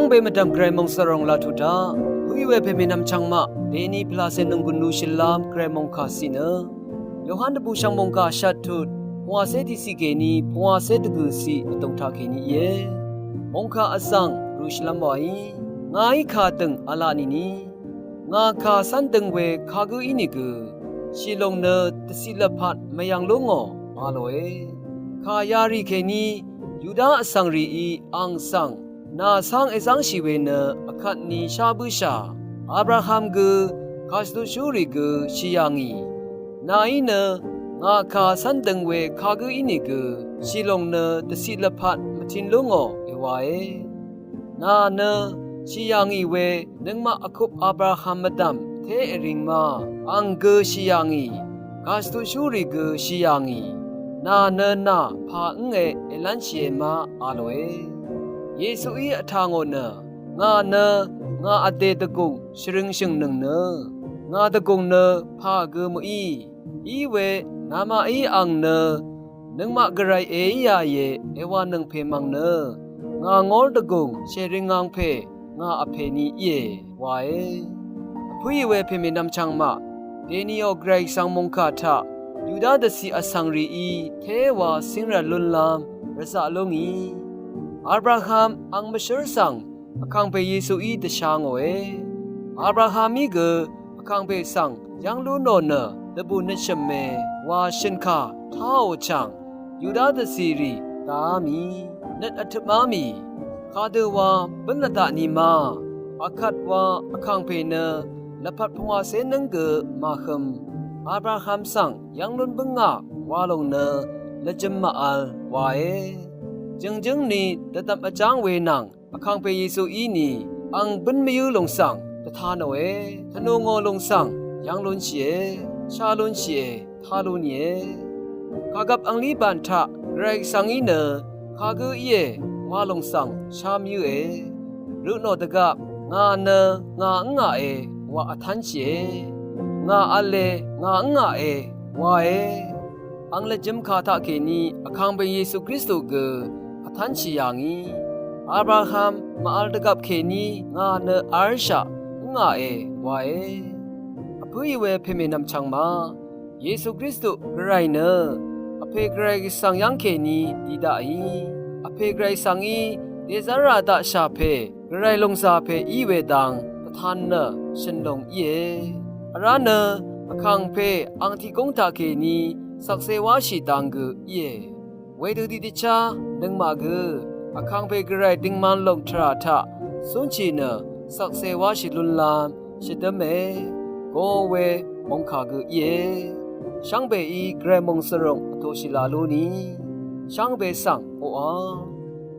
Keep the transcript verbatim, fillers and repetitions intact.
Shvngbe mvdv̀m Gvray mòngsvròng laq tuq taq, bǿì we pèmènvm chvngmaq dèni pvlacè nònggùn lú shvlám Gvray mòngkà ciq nø, Yohan dvbù shv̀ng mòngkà shvt tut, pvngwàcé tiqciq kèní pvngwàcé dvgø̀ ciq vdùng taqkèní íe. Mòngkà vsvng rø shvlv́m wàí, ngàí kà dø̀ng v̄la nìni, ngà kà cv́n døng we kagǿ ínìgø, shìlòng nø dvciq lvpat mvyv̀ng lú ngò, a lòe. Kà yarì kèní Yuda vsvng rìí ang svng nà cáng èzv́ngshì we nø vkvt ni shá bǿshà, Abraham gø kàshvtuqshúrì gø shì yà ngì. Nàí nø ngà kà cv́n døng we kagǿ ínìgø, shìlòng nø dvciq lvpat mvtin lú ngò, èwàe. Nà nø shì yà ngì we nøngmaq vkup Abraham mvdv̀m té èring ma, ang gø shì yà ngì, kàshvtuqshúrì gø shì yà ngì, nà nø nà pà ǿnge èlv́nshìe ma, a lòe. Yesuí vtà ngò nø, ngà nø ngà vdè dvgùng shvrøng shø̀ngnøng nø, ngà dvgùng nø pà gø mø̀í, í we namaqí ang nø nøngmaq Gvray èí yà íe, èwànøng pè mv̀ng nø, ngà ngór dvgùng shèring angpè ngà vpè ni íe, wae. Vpǿì we pèmènvm chvngmaq, dèniò Gvray svng mòngkà taq Yuda dvciq vsvng rìí téwa cíngrv̀l lúnlv́m rvzaq lú ngì. Abraham ang mvshǿr svng Vkàngpè Yesuí dvsha ngòe. Abrahamí gø Vkàngpè svng yv́ng lú nò nø dvbù nøtshø̀me wa shø̀nkà táò chv̀ng Yuda dvcìrì dàá mì, nøt vtøpmá mì, kadø wa bǿn lvdaq ni ma, akvt wa Vkàngpè nø lvpat pungwàcé nǿng gø màhøm Abraham svng yv́ng lún bǿngà wa lòng nø lvjø̄m màvl wae. Jø̀ngjǿng ni dvdvp vjáng we nvng Vkàngpè Yesuí ni ang bǿn mvyǿ lùng svng dvta nòe, tvnù ngò lùng svng yv́ng lúnshìe, shá lúnshìe, tá lú nìe. Kàgvp anglí bàn taq Gvray svng í nø kagǿ íe wa lùng svng shá mvyǿe. Rø nò dvgvp ngà nø ngà ǿngàe wa vtv́nshìe, ngà v̄le ngà ǿngàe wae. Ang lvjø̄m kà taqkèní Vkàngpè Yesu Kristu gø vtv́nshì yà ngì. Abraham màvl dvgvp kèní ngà nø v̄lshaq ǿngàe wae. Vpǿì we pèmènvm chvngma, Yesu Kristu Gvray nø Vpè Gvray svng yv́ngkèní dì daqì, Vpè Gvray svng í dèzv́nrà daqshà pè Gvray lòngzà pè í we dang dvtan nø shø̀n lòng íe. Vrá nø Vkàngpè ang tiqgúng taqkèní shvkse wáshì dang gø íe. Wedø tiqdvchá nøngmaq gø Vkàngpè Gvray døngman lòng tvrà taq cúnshì nø shvkse wáshì lúnlv́m shvdǿme. Go we mòngkà gø íe. Shvngbeí Gvray mòngsvrùng vtòshì la lú ni. Shvngbe svng oqà